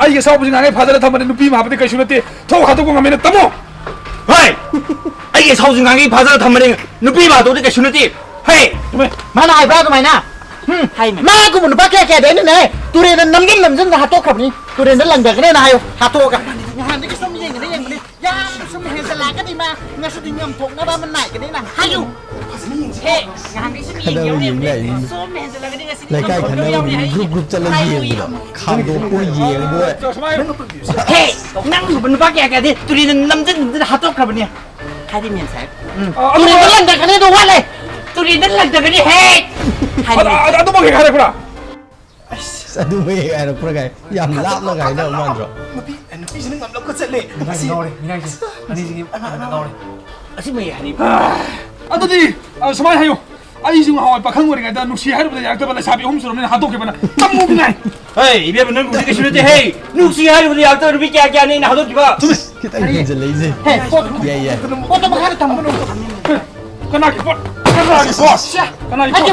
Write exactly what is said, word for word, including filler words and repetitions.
ꯑꯩꯒꯤ ꯑꯁꯥꯎꯕꯁꯤ ꯉꯥꯡꯉꯩ ꯐꯥꯖꯔ ꯊꯝꯕꯅꯤ, ꯅꯨꯄꯤ ꯑꯃ ꯍꯥꯏꯕꯗꯤ ꯀꯩꯁꯨ ꯅꯠꯇꯦ꯫ ꯊꯣꯛ ꯍꯥꯠꯇꯣꯛꯄ ꯉꯝꯃꯦꯅ ꯇꯝꯃꯣ꯫ ꯍꯣꯏ! ꯑꯩꯒꯤ ꯑꯁꯥꯎꯁꯤ ꯉꯥꯡꯉꯩ ꯐꯥꯖꯔ ꯊꯝꯕꯅꯤ, ꯅꯨꯄꯤ ꯑꯃ ꯍꯥꯠꯇꯣꯛꯄꯗꯤ ꯀꯩꯁꯨ ꯅꯠꯇꯦ꯫ ꯍꯣꯏ! ꯆꯨꯝꯃꯦ꯫ ꯃꯥꯅ ꯍꯥꯏꯕ꯭ꯔꯥ ꯑꯗꯨꯃꯥꯏꯅ? ꯎꯝ꯫ ꯍꯥꯏꯃꯦ꯫ ꯃꯥꯒꯨꯝꯕ ꯅꯨꯄꯥ ꯀꯌꯥ ꯀꯌꯥꯗꯤ ꯑꯩꯅꯅꯦ ꯇꯨꯔꯦꯟꯗ ꯅꯝꯖꯤꯟ ꯅꯝꯖꯤꯟꯗ ꯍꯥꯠꯇꯣꯛꯈ꯭ꯔꯕꯅꯤ꯫ ꯇꯨꯔꯦꯟꯗ ꯂꯪꯊꯒꯅꯦꯅ ꯍꯥꯏꯌꯣ, ꯍꯥꯠꯇꯣꯛꯑꯒ꯫ ꯅꯍꯥꯟꯗꯒꯤ ꯁꯨꯝ ꯌꯦꯡꯒꯅꯤ, ꯌꯦꯡꯒꯅꯤ꯫ ꯌꯥꯝ ꯁꯨꯝ ꯍꯦꯟꯖꯜꯂꯛꯀꯅꯤ ꯃꯥ꯫ ꯉꯁꯤꯗꯤ ꯉꯝꯊꯣꯛꯅꯕ ꯑꯃ ꯅꯥꯏꯒꯅꯤꯅ ꯍꯥꯏꯌꯨ꯫ ꯍꯦ, ꯉꯍꯥꯟꯒꯩ ꯁꯨꯝ ꯈꯠꯅꯕ ꯌꯦꯡ ꯌꯦꯡꯉꯧꯔꯤꯕꯅꯤ꯫ ꯂꯥꯛꯏꯅꯤ꯫ ꯁꯨꯝ ꯍꯦꯟꯖꯜꯂꯛꯀꯅꯤ ꯉꯁꯤꯗꯤ ꯂꯩꯀꯥꯏ ꯉꯝꯊꯣꯛꯅꯕ ꯈꯠꯅꯕ ꯌꯥꯎꯅꯤ ꯍꯥꯏꯌꯨ꯫ ꯒ꯭ꯔꯨꯞ ꯒ꯭ꯔꯨꯞ ꯆꯠꯂ ꯍꯥꯏꯌꯨ꯫ ꯌꯦꯡꯕꯗꯣ꯫ ꯈꯥꯝꯗꯣꯛꯄꯣꯏ ꯌꯦꯡꯕꯣꯏ꯫ ꯍꯦ, ꯅꯪ ꯅꯨꯄꯥ ꯀꯌꯥ ꯀꯌꯥꯗꯤ ꯇꯨꯔꯦꯟꯗ ꯅꯝꯖꯤꯟ ꯅꯝꯖꯤꯟ ꯍꯥꯠꯇꯣꯛꯈ꯭ꯔꯕꯅꯤ꯫ ꯍꯥꯏꯗꯤ ꯃꯦꯝ ꯁꯥꯍꯦꯕ꯫ ꯎꯝ꯫ ꯑ, ꯑꯗꯨ ꯇꯨꯔꯦꯟꯗ ꯂꯪꯊꯒꯅꯤ ꯑꯗꯣ ꯋꯥꯠꯂꯦ꯫ ꯇꯨꯔꯦꯟꯗ ꯂꯪꯊꯒꯅꯤ ꯍꯦ꯫ ꯍꯥꯏꯗꯤ ꯑꯗꯨ, ꯑꯗꯨ, ꯑꯗꯨꯃꯛ ꯍꯦꯛ ꯍꯥꯏꯔꯛꯄ꯭ꯔꯥ? ꯑꯁ, ꯑꯗꯨꯃꯛ ꯍꯦꯛ ꯍꯥꯏꯔꯛꯄ꯭ꯔꯥ ꯀꯥꯏ? ꯌꯥꯝ ꯂꯥꯞꯅ ꯀꯥꯏꯅꯕ ꯃꯥꯟꯗ꯭ꯔꯣ? ꯅꯨꯄꯤ, ꯅꯨꯄꯤꯁꯤꯅ ꯉꯝꯂꯛꯄ ꯆꯠꯂꯦ꯫ ꯃꯤꯅꯥꯏꯁꯦ ꯑꯁꯤ ꯉꯥꯎꯔꯦ, ꯃꯤꯅꯥꯏꯁꯦ꯫ ꯑꯅꯤꯁꯤꯒꯤ ꯑꯉꯥꯡ ꯑꯃ ꯉꯥꯎꯔꯦ꯫ ꯑꯁꯤ ꯃꯌꯥꯏ ꯍꯥꯏꯅꯤ꯫ ꯑꯗꯨꯗꯤ, ꯑ, ꯁꯨꯃꯥꯏꯅ ꯍꯥꯏꯌꯨ꯫ ꯑꯩꯁꯨ ꯉꯍꯥꯟꯋꯥꯏ ꯄꯥꯈꯪ ꯑꯣꯏꯔꯤꯉꯩꯗ ꯅꯨꯡꯁꯤ ꯍꯥꯏꯔꯨꯕꯗ ꯌꯥꯔꯛꯇꯕ ꯂꯩꯁꯥꯕꯤ ꯑꯍꯨꯝ ꯁꯨꯔꯕꯅꯤꯅ ꯍꯥꯠꯇꯣꯛꯈꯤꯕꯅ ꯇꯝꯃꯨ ꯃꯤꯅꯥꯏ꯫ ꯍꯦ, ꯏꯕꯦꯝꯃ, ꯅꯪꯕꯨꯗꯤ ꯀꯩꯁꯨ ꯅꯠꯇꯦ ꯍꯦ꯫ ꯅꯨꯡꯁꯤ ꯍꯥꯏꯔꯨꯕꯗ ꯌꯥꯔꯛꯇꯕ ꯅꯨꯄꯤ ꯀꯌꯥ ꯀꯌꯥꯅꯤ ꯑꯩꯅ ꯍꯥꯠꯇꯣꯛꯈꯤꯕ꯫ ꯆꯨꯝꯃꯦ꯫ ꯈꯤꯇꯪ ꯍꯦꯟꯖꯜꯂꯛꯏꯁꯦ꯫ ꯍꯦ, ꯄꯣꯠ-, ꯌꯥꯏ, ꯌꯥꯏ꯫ ꯄꯣꯠꯇꯣ ꯃꯈꯥꯗ ꯊꯝꯃꯨ꯫ ꯀꯅꯥꯒꯤ ꯄꯣꯠ? ꯀꯅꯥꯒꯤ ꯄꯣꯠ? ꯀꯅꯥꯒꯤ ꯄꯣꯠ?